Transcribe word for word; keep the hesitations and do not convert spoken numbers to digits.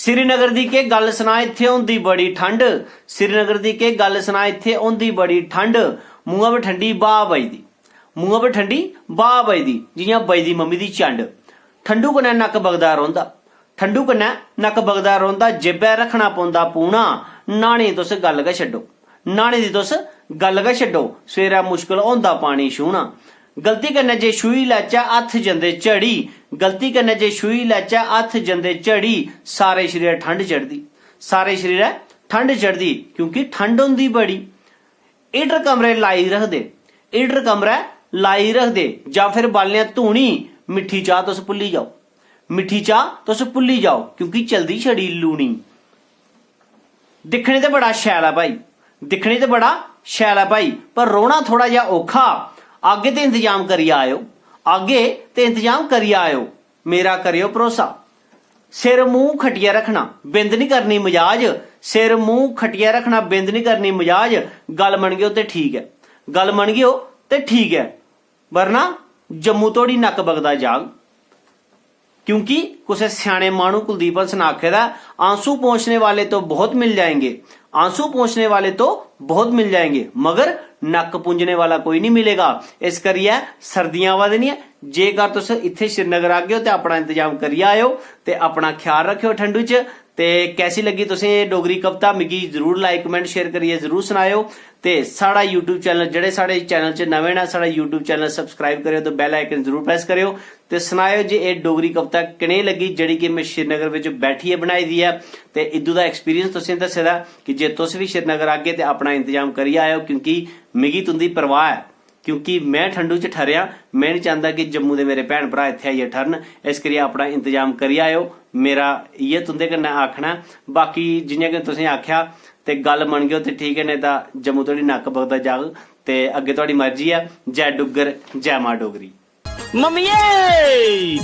श्रीनगर दी केह् गल्ल सनां, इत्थै होंदी बड़ी ठंड। श्रीनगर दी केह् गल्ल सनां, इत्थै होंदी बड़ी ठंड। मुंहा पर ठंडी ब्हा बजदी, मुंहा पर ठंडी ब्हा बजदी, जि'यां बजदी मम्मी दी चंड। ठंडू कन्नै नक्क बगदा रौंह्दा, ठंडू कन्नै नक्क बगदा रौंह्दा, जेबै रक्खना पौंदा पूना। न्हाने दी तुस गल्ल गै छड्डो, न्हाने दी तुस गल्ल गै छड्डो, सवेरै मुश्कल होंदा पानी छूह्ना। गलती कन्नै जे छूही लैचै हत्थ जंदे झड़ी, गलती कन्नै जे छूही लैचै हत्थ जंदे झड़ी, सारे शरीरै ठंड चढ़दी, सारे शरीरै ठंड चढ़दी, क्योंकि ठंड होंदी बड़ी। हीटर कमरे लाई रखदे, हीटर कमरै लाई रखदे, जां फिर बालियां धूनी, मिट्ठी चाह् तुस भुल्ली जाओ, मिट्ठी चाह् तुस भुल्ली जाओ, क्योंकि चलदी छड़ी लूनी। दिक्खने ते बड़ा शैल ऐ भाई, दिक्खने ते बड़ा शैल ऐ भाई, पर रौह्ना थोह्ड़ा जेहा औखा। आगे ते इंतजाम करियै आएओ, आगे ते इंतजाम करियै आएओ, मेरा करेओ भरोसा। सिर मूंह खट्टियै रक्खना, बिंद निं करनी मजाज। सिर मूंह खट्टियै रक्खना, बिंद निं करनी मजाज। गल्ल मनगेओ ते ठीक ऐ, गल्ल मनगेओ ते ठीक ऐ, वरना जम्मू धोड़ी नक्क बगदा जाग। क्योंकि कुसै स्याने माह्नू कुलदीप हंस ने आखे दा ऐ, "आंसू पोंछने वाले तो बहुत मिल जाएंगे, आंसू पोंछने वाले तो बहुत मिल जाएंगे, मगर नक्क पुंजने वाला कोई नहीं मिलेगा।" इस करियै सर्दियां आवा दियां न, जेकर तुस इत्थै श्रीनगर आगे ओ ते अपना इंतजाम करियै आएओ ते अपना ख्याल रक्खेओ ठंडू च। ते कैसी लग्गी तुसें एह् डोगरी कविता, मिगी जरूर like, comment, share करियै जरूर सनाएओ। ते साढ़ा YouTube चैनल, जेह्ड़े साढ़े चैनल च नमें न, साढ़ा YouTube चैनल subscribe करेओ ते bell icon जरूर press करेओ। ते सनाएओ जे एह् डोगरी कविता कनेही लग्गी, जेह्ड़ी कि में श्रीनगर बिच बैठियै बनाई दी ऐ। ते इद्धरू दा एक्सपीरियंस तुसें दस्से दा कि जे तुस बी श्रीनगर आगे ते अपना इंतजाम करियै आएओ, क्योंकि मिगी तुं'दी परवाह ऐ, क्योंकि में ठंडू च ठरेआ। में निं चांह्दा कि जम्मू दे मेरे भैन भ्राऽ इत्थै आइयै ठरन। इस करियै अपना इंतजाम करी आएओ। मेरा इ'यै तुं'दे कन्नै आखना ऐ। बाकी जि'यां कि तुसें आखेआ, ते गल्ल मनगेओ ते ठीक ऐ, नेईं तां जम्मू धोड़ी नक्क बगदा जाग। ते अग्गें थुआढ़ी मर्जी ऐ। जै डुग्गर, जै मां डोगरी। मम्मिये।